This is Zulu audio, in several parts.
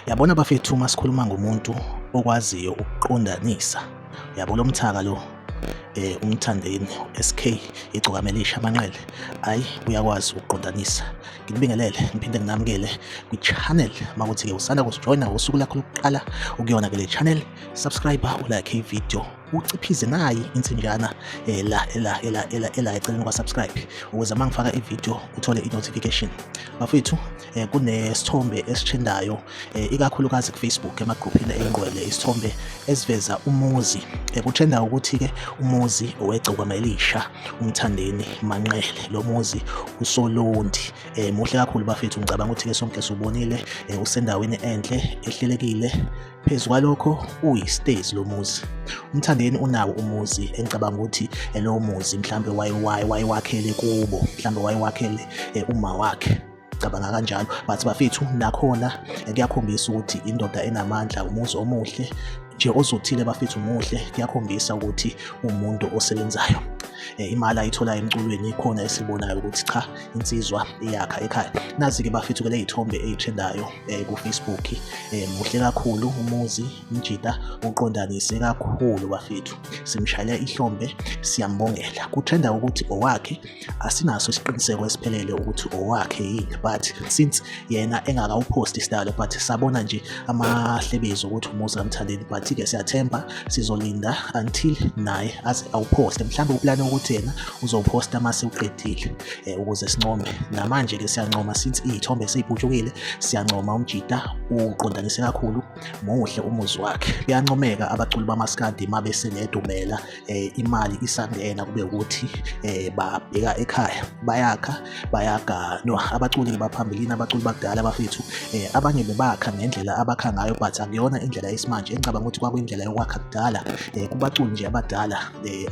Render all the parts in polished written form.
Yabona bafethu uma sikhuluma ngomuntu okwaziyo ukuqondanisa, yabo lo mthaka lo uMthandeni SK igcokama elisha amanqele, ayi uyakwazi ukuqondanisa. Ngikubingelele ngiphinde nginamukele kwi-channel makuthi-ke usanda kusijoyina ngosuku lakho lokuqala ukuyona ke le channel, subscribe, ulike i-video, uciphize nayi insinjana la ela ela ela ela eceleni kwa-subscribe ukuze uma ngifaka i-video uthole i-notification. Bafethu kunesithombe esitrendayo ikakhulukazi ku-Facebook emagruphini eyingqwele, isithombe esiveza umuzi. Kutrenda ukuthi-ke umuzi owegcokama elisha uMthandeni Manqele, lo muzi uSolondi. Muhle kakhulu bafethu, ngicabanga ukuthi-ke sonke siwubonile. Usendaweni enhle ehlelekile, phezu kwalokho uyisitezi lo muzi. UMthandeni unawo umuzi engicabanga ukuthi lowo muzi mhlambe wayewakhele kubo, mhlambe wayewakhele uma wakhe, cabanga kanjalo. But bafethu nakhona kuyakhombisa ukuthi indoda enamandla, umuzi omuhle nje ozothile bafethu, muhle, kuyakhombisa ukuthi umuntu osebenzayo. Imali ayitholayo emculweni ikhona esibonayo ukuthi cha, insizwa iyakha ekhaya. Nazi-ke bafethu ke ley'thombe ey'trendayo ku-Facebook. Muhle kakhulu umuzi, umjita uqondanise kakhulu bafethu, simshayela ihlombe, siyambongela. Kutrenda ukuthi owakhe, asinaso isiqiniseko esiphelele ukuthi owakhe yini, but since yena engakawuphosti isidalo, but sabona nje amahlebezi ukuthi umuzi kaMthandeni. But-ke siyathemba, sizolinda until naye aze awuphoste. Mhlawumbe uplane ukuthi yena uzowuphosta mase uqedile ukuze sincome. Namanje-ke siyancoma since iy'thombe sey'putshukile, siyancoma, umjita uqondanise kakhulu, muhle umuzi wakhe. Kuyancomeka abaculi bamaskandi uma besenedumela, imali isangena, kube ukuthi babheka ekhaya, bayakha, bayaganwa. Abaculi baphambilini, abaculi bakudala bafethu, abanye bebakha ngendlela abakha ngayo, but akuyona indlela yesimanje. Engicabanga ukuthi kwakuyindlela yokwakha kudala. Kubaculi nje abadala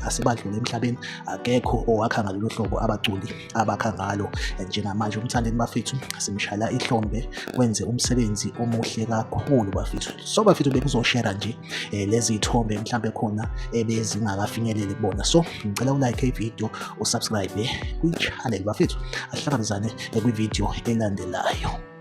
asebadlule emhlabeni, akekho owakha ngalolu hlobo abaculi abakha ngalo njengamanje. UMthandeni bafethu simshayela ihlombe, wenze umsebenzi omuhle kakhulu bafethu. So bafethu bekuzoshera nje lezi iy'thombe mhlambe khona ebezingakafinyeleli kubona. So ngicela ulike ividiyo, usubscribe kwi-channel bafethu, asihlangabezane kwividiyo elandelayo.